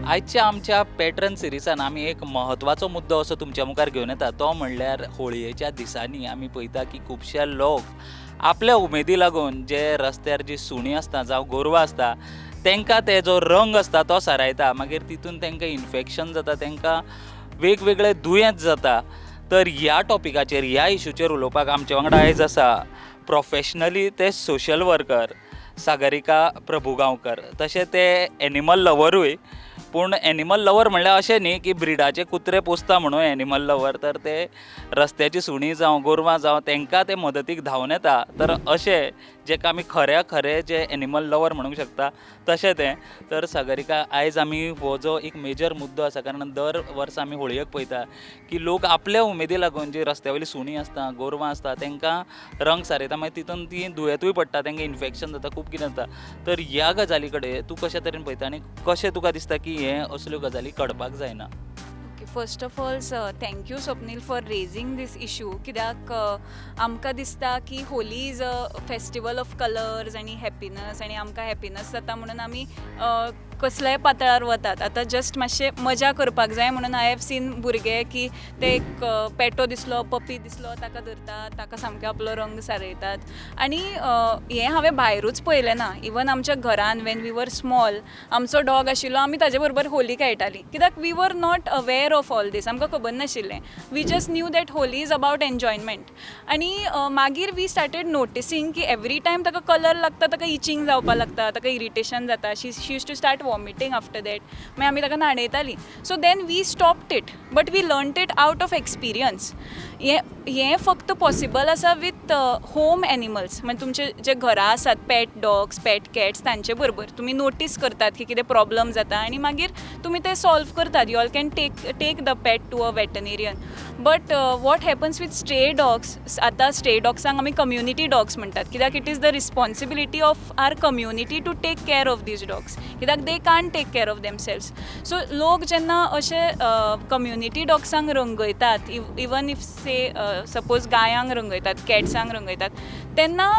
आयच्या आमच्या पॅट्रन सिरिजान आमी एक म्हत्वाचो मुद्दो असो तुमच्या मुखार घेवन येता, तो म्हणल्यार होळयेच्या दिसांनी आमी पळयता की खुबशे लोक आपल्या उमेदी लागून जे रस्त्यार जी सुणीं आसता जावं गोरवां आसता, तांकां ते जो रंग आसता तो सारायता. मागीर तितून तांकां इन्फेक्शन जाता, तांकां वेगवेगळे दुयेंत जाता. तर ह्या टॉपिकाचेर, ह्या इशूचेर उलोवपाक आमचे वांगडा आयज आसा प्रोफेशनली ते सोशल वर्कर सागरिका प्रभुगांवकर. तशें ते एनिमल लवरूय. पूण एनिमल लवर म्हणल्यार अशें न्ही की ब्रिडाचे कुत्रे पोसता म्हणून एनिमल लवर, तर ते रस्त्याची सुणीं जावं गोरवां जावं तांकां ते मदतीक धांवन येता. तर अशें जेका आमी खऱ्या खरें जे एनिमल लवर म्हणूंक शकता तशें तें. तर सागरिका, आयज आमी हो जो एक मेजर मुद्दो आसा, कारण दर वर्सा आमी होळयेक पळयता की लोक आपल्या उमेदी लागून जी रस्त्या वयली सुणीं आसता, गोरवां आसता, तांकां रंग सारयता. मागीर तितून ती दुयेंतूय पडटा, तांकां इन्फेक्शन जाता, खूब कितें जाता. तर ह्या गजाली कडेन तूं कशे तरेन पळयता आनी कशें तुका दिसता की हें असल्यो गजाली घडपाक जायना? Okay, first of all, thank you, Swapnil, for raising this issue, कित्याक आमकां दिसता की Holi is a festival of colours आनी हॅपिनस आनी आमकां हॅपिनस जाता म्हणून आमी कसल्याय पातळार वतात. आतां जस्ट मातशें मजा करपाक जाय म्हणून I have seen भुरगे की ते एक पेटो दिसलो, पपी दिसलो, ताका धरतात, ताका सामकें आपलो रंग सारयतात. आनी हें हांवें भायरूच पळयलें ना, इवन आमच्या घरान when we were small आमचो डॉग आशिल्लो, आमी ताजे बरोबर होली खेळटालीं, कित्याक we were not aware of all this. आमकां खबर नाशिल्लें. We just knew that Holi is about enjoyment. आनी मागीर we started noticing की एवरी टायम ताका कलर लागता, ताका इचींग जावपाक लागता, ताका इरिटेशन जाता. She used to start vomiting after that. मागीर आमी ताका न्हाणयतालीं. So then we stopped it, but we learned it out of experience. हें फक्त पॉसिबल आसा विथ होम एनिमल्स, म्हणजे तुमचे जे घरा आसात पेट डॉग्स, पेट कॅट्स, तांचे बरोबर तुमी नोटीस करतात की कितें प्रॉब्लम जाता आनी मागीर तुमी ते सॉल्व करतात. You all can take the pet to a veterinarian, but what happens with stray dogs? आतां स्ट्रे डॉग्सांक आमी कम्युनिटी डॉग्स म्हणटात, कित्याक it is the responsibility of our community to take care of these dogs, कित्याक they can't take care of themselves. So लोक जेन्ना अशे community डॉग्सांक रंगयतात, इवन if से सपोज गायांक रंगयतात, कॅट्सांक रंगयतात, तेन्ना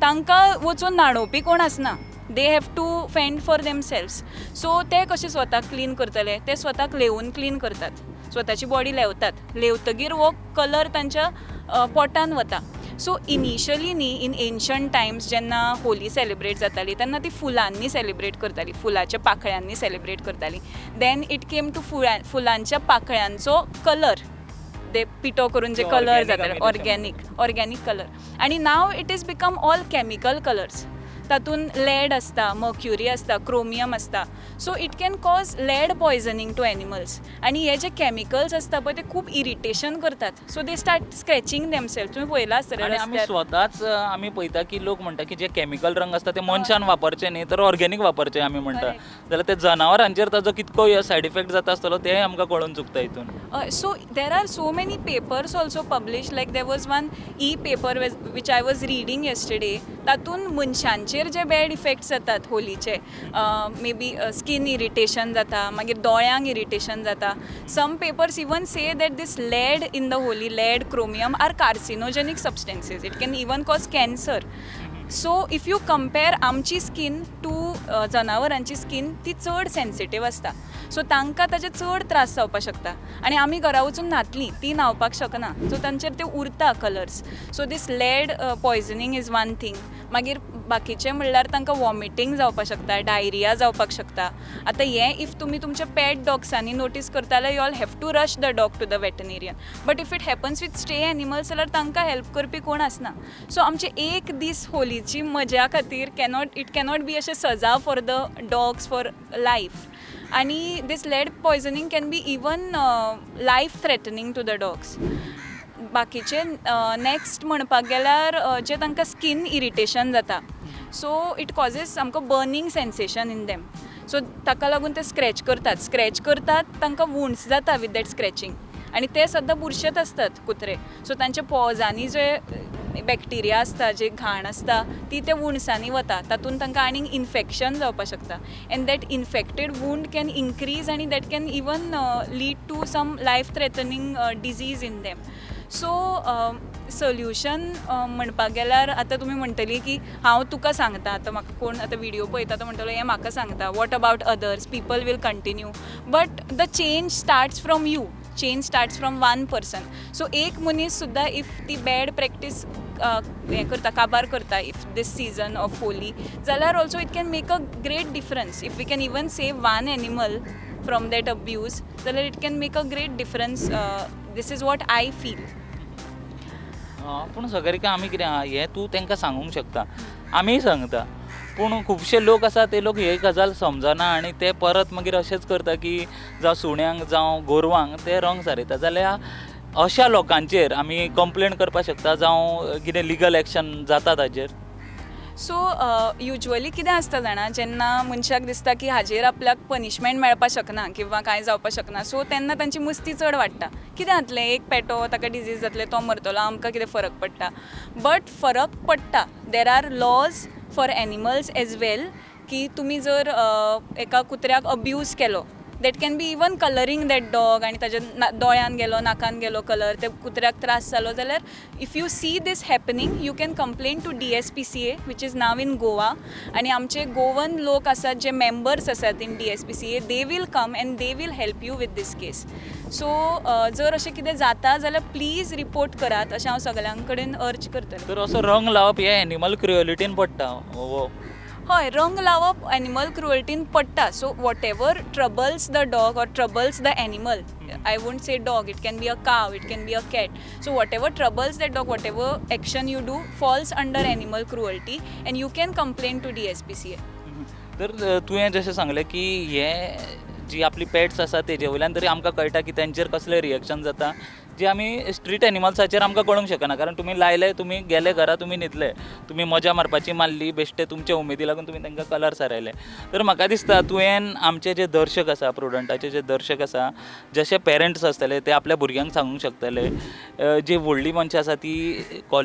तांकां वचून न्हाणोवपी कोण आसना. They have to fend for themselves. So ते कशे स्वताक क्लीन करतले? ते स्वताक लेवून क्लीन करतात, स्वताची बॉडी लेवतात. लेवतगीर हो कलर तांच्या पोटान वता. सो इनिशियली न्ही, इन एन्शंट टायम्स जेन्ना होली सेलिब्रेट जाताली तेन्ना ती फुलांनी सेलिब्रेट करताली, फुलाच्या पाकळ्यांनी सेलिब्रेट करताली. Then it came to फुलांच्या पाकळ्यांचो कलर, ते पिठो करून जे जे कलर organic जाताले. आमी तशें. Organic colour. आनी now it is become all chemical colours. तातूंत लेड आसता, मर्क्युरी आसता, क्रोमियम आसता, so it can cause lead poisoning to animals. आनी हे जे कॅमिकल्स आसता पळय, ते खूब इरिटेशन करतात, so they start scratching themself. तुमी पळयलां आसतलें आनी आमी रस्त्यार. स्वताच आमी पळयता की लोक म्हणटा की जे केमिकल रंग आसता ते मनशान वापरचे न्ही, तर ऑर्गेनीक वापरचे आमी म्हणटा. जाल्यार ते जनावरांचेर ताजो कितको सायड इफेक्ट जाता आसतलो तें आमकां कळून चुकता हितून. So there are so many papers also published, like there was one e paper which I was reading yesterday. तातूंत मनशांचेर जे बॅड इफेक्ट्स जातात होलीचे, मे बी स्कीन इरिटेशन जाता, मागीर दोळ्यांक इरिटेशन जाता. Some papers even say that this lead in the Holi, lead, chromium are carcinogenic substances. It can even cause cancer. So if you compare आमची skin two जनावरांची skin, ती चड sensitive आसता. So तांकां ताजे चड त्रास जावपाक शकता. आनी आमी घरा वचून न्हातलीं, ती न्हांवपाक शकना, सो तांचेर ते उरता colours. So this lead poisoning is one thing. मागीर बाकीचें म्हणल्यार तांकां वॉमिटींग जावपाक शकता, डायरिया जावपाक शकता. आतां हें if तुमी तुमच्या पेट डॉग्सांनी नोटीस करता जाल्यार you all have to rush the dog to the veterinarian, but if it happens with stray animals जाल्यार तांकां हेल्प करपी कोण आसना. सो आमचे एक दीस होलीची मजा खातीर कॅनॉट, it cannot be अशें सजा for the dogs for life. आनी this lead poisoning can be even life threatening to the dogs. बाकीचे नॅक्स्ट म्हणपाक गेल्यार जे तांकां स्कीन इरिटेशन जाता, सो it causes सामको burning sensation in them. So ताका लागून ते स्क्रॅच करतात, स्क्रॅच करतात, तांकां वुंड्स जाता विथ that scratching. आनी ते सद्दां बुरशेत आसतात कुत्रे, सो तांच्या पोजांनी जे बॅक्टिरिया आसता, जे घाण आसता, ती त्या वुंड्सांनी वता. तातूंत तांकां आनीक इन्फेक्शन जावपाक शकता and that infected wound can increase आनी that can even lead to some life threatening disease in them. So solution म्हणपाक गेल्यार आतां तुमी म्हणटली की हांव तुका सांगता, आतां म्हाका कोण आतां विडियो पळयता तो म्हणटलो हें म्हाका सांगता, what about others? People will continue. But the change starts from you, change starts from one person. So एक मनीस सुद्दां if ती बॅड प्रॅक्टीस हें करता, काबार करता if this season of Holi, जाल्यार also it can make a great difference. If we can even save one animal from that abuse, जाल्यार it can make a great difference. This is what I feel. पूण सागरिका, आमी कितें आहा, हें तूं तांकां सांगूंक शकता, आमीय सांगता, पूण खुबशे लोक आसा ते लोक हे गजाल समजना आनी ते परत मागीर अशेंच करता की जावं सुण्यांक जावं गोरवांक ते रंग सारयता. जाल्यार अशा लोकांचेर आमी कंप्लेन करपाक शकता जावं कितें लिगल एक्शन जाता ताजेर? सो युज्वली कितें आसता जाणा, जेन्ना मनशाक दिसता की हाजेर आपल्याक पनिशमेंट मेळपाक शकना किंवां कांय जावपाक शकना, सो तेन्ना तांची मस्ती चड वाडटा. कितें जातलें, एक पेटो, ताका डिजीज जातलें, तो मरतलो, आमकां कितें फरक पडटा? बट फरक पडटा. There are laws for animals as well, की तुमी जर एका कुत्र्याक अब्यूज केलो, that can be even colouring that dog, आनी ताच्या दोळ्यान गेलो, नाकान गेलो कलर, त्या कुत्र्याक त्रास जालो जाल्यार, if you see this happening, you can complain to DSPCA, which is now in Goa. आनी आमचे गोवन लोक आसात जे मेंबर्स आसात in DSPCA, they will come and they will help you with this case. So जर अशें कितें जाता जाल्यार प्लीज रिपोर्ट करात अशें हांव सगळ्यां कडेन अर्ज करतलें. तर असो रंग लावप हे एनिमल क्रुएलिटीन पडटा हो? हय, रंग लावप एनिमल क्रुअल्टीन पडटा. So whatever troubles the dog or troubles the animal, I won't say dog, it can be a cow, it can be a cat, so whatever troubles that dog, whatever action you do falls under animal cruelty and you can complain to DSPCA. तर तुवें जशें सांगलें की हे जी आपली pets आसा तेजे वयल्यान तरी आमकां कळटा की तेंचेर कसलें रिएक्शन जाता, जे आमी स्ट्रीट एनिमल्साचेर आमकां कळूंक शकना, कारण तुमी लायले, तुमी गेले घरा, तुमी न्हिदले, तुमी मजा मारपाची मारली, बेश्टे तुमचे उमेदी लागून तुमी तांकां कलर सारयले. तर म्हाका दिसता तुवें आमचे जे दर्शक आसा, प्रुडंटाचे जे दर्शक आसा, जशे पेरंट्स आसतले ते आपल्या भुरग्यांक सांगूंक शकतले, जी व्हडलीं मनशां आसा ती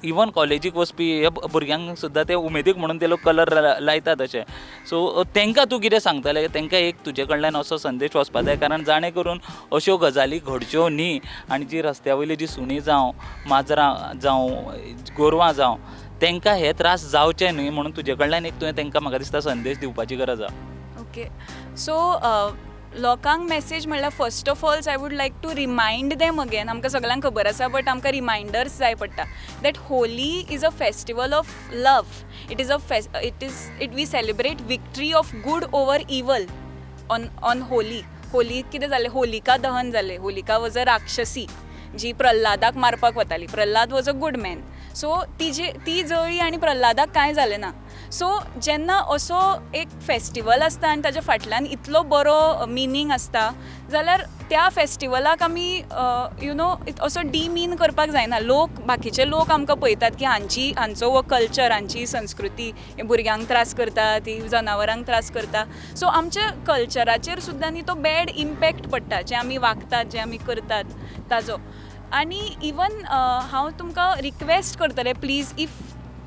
इवन कॉलेजीक वचपी हे भुरग्यांक सुद्दां ते उमेदीक म्हणून ते लोक कलर लायतात अशें. सो तांकां तूं कितें सांगतलें? तांकां एक तुजे कडल्यान असो संदेश वचपा जाय, कारण जाणें करून अश्यो गजाली घडच्यो न्ही आनी जी रस्त्या वयली जी सुणीं जावं, माजरां जावं, गोरवां जावं, तांकां हे त्रास जावचे न्हय म्हणून तुजे कडल्यान एक तुवें तांकां म्हाका दिसता संदेश दिवपाची गरज आसा. ओके, सो लोकांक मॅसेज म्हणल्यार, first of all I would like to remind them again, आमकां सगळ्यांक खबर आसा बट आमकां रिमायंडर्स जाय पडटा, that Holi is a festival of love. It is a it is it we celebrate victory of good over evil on Holi. Holi कितें जालें? होलिका दहन जालें. होलिका वॉज अ राक्षसी जी प्रल्हादाक मारपाक वताली. Prahlad was a good man, so तिजे ती जळ्ळी आनी प्रल्हादाक कांय जालें ना. सो जेन्ना असो एक फेस्टिवल आसता आनी ताच्या फाटल्यान इतलो बरो मिनींग आसता, जाल्यार त्या फेस्टिवलाक आमी you know असो डिमीन करपाक जायना. लोक, बाकीचे लोक आमकां पळयतात की हांची हांचो हो कल्चर, हांची संस्कृती, हे भुरग्यांक त्रास करता, ती जनावरांक त्रास करता. सो आमच्या कल्चराचेर सुद्दां न्ही तो बॅड इम्पॅक्ट पडटा, जे आमी वागतात, जे आमी करतात ताजो. आनी इवन हांव तुमकां रिक्वेस्ट करतलें, प्लीज, if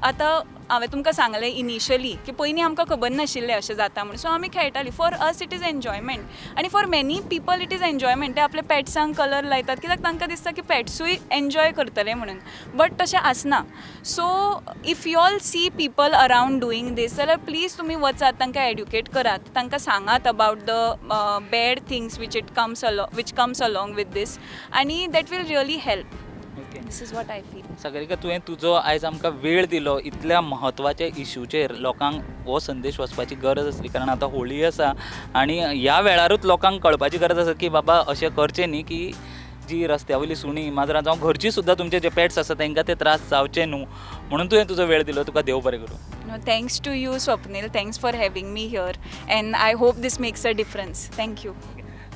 आतां हांवें तुमकां सांगलें इनिशियली की पयलीं आमकां खबर नाशिल्लें अशें जाता म्हूण, सो आमी खेळटालीं. For us it is enjoyment आनी for many people it is enjoyment. ते आपल्या पेट्सांक कलर लायतात कित्याक तांकां दिसता की पेट्सूय एन्जॉय करतले म्हणून, बट तशें आसना. So if you all see people around doing this, जाल्यार प्लीज तुमी वचात, तांकां एड्युकेट करात, तांकां सांगात about the bad things which comes along with this, आनी that will really help. This is what I feel. Sagarika, तुवें तुजो आयज आमकां वेळ दिलो. इतल्या म्हत्वाच्या इशूचेर लोकांक हो संदेश वचपाची गरज आसली, कारण आतां होळी आसा आनी ह्या वेळारूच लोकांक कळपाची गरज आसा की बाबा अशें करचें न्ही, की जी रस्त्या वयली सुणीं, माजरां जावं घरचीं सुद्दां तुमचे जे पेट्स आसा तांकां ते त्रास जावचे न्हू म्हणून तुवें तुजो वेळ दिलो. तुका देव बरें करूं. No, thanks to you, Swapnil. Thanks for having me here. And I hope this makes a difference. Thank you.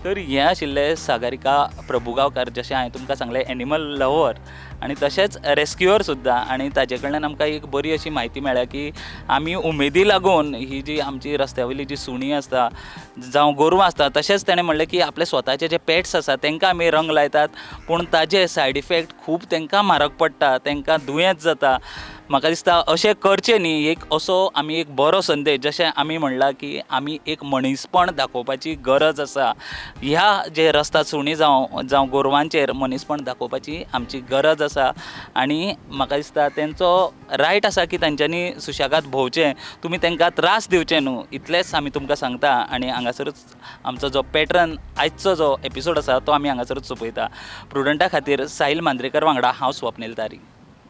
तर हें आशिल्लें सागरिका प्रभुगांवकार, जशें हांवें तुमकां सांगलें, एनिमल लवर आनी तशेंच रेस्क्युअर सुद्दां. आनी ताजे कडल्यान आमकां एक बरी अशी म्हायती मेळ्ळ्या की आमी उमेदी लागून ही जी आमची रस्त्या वयली जी सुणीं आसता जावं गोरवां आसता, तशेंच ताणें म्हणलें की आपले स्वताचे जे पेट्स आसा तांकां आमी रंग लायतात, पूण ताजे सायड इफेक्ट खूब तांकां म्हारग पडटा, तांकां दुयेंत जाता. म्हाका दिसता अशें करचें न्ही. एक असो आमी एक बरो संदेश, जशें आमी म्हणलां की आमी एक मनीसपण दाखोवपाची गरज आसा. ह्या जे रस्ता सुणी जावं जावं गोरवांचेर मनीसपण दाखोवपाची आमची गरज आसा. आनी म्हाका दिसता तेंचो रायट आसा की तांच्यांनी सुशेगाद भोंवचें, तुमी तांकां त्रास दिवचे न्हू, इतलेंच आमी तुमकां सांगता. आनी हांगासरूच आमचो जो पॅटर्न आयचो जो एपिसोड आसा तो आमी हांगासरूच सोंपयता. प्रुडंटा खातीर साहील मांद्रेकर वांगडा हांव स्वप्नील तारी.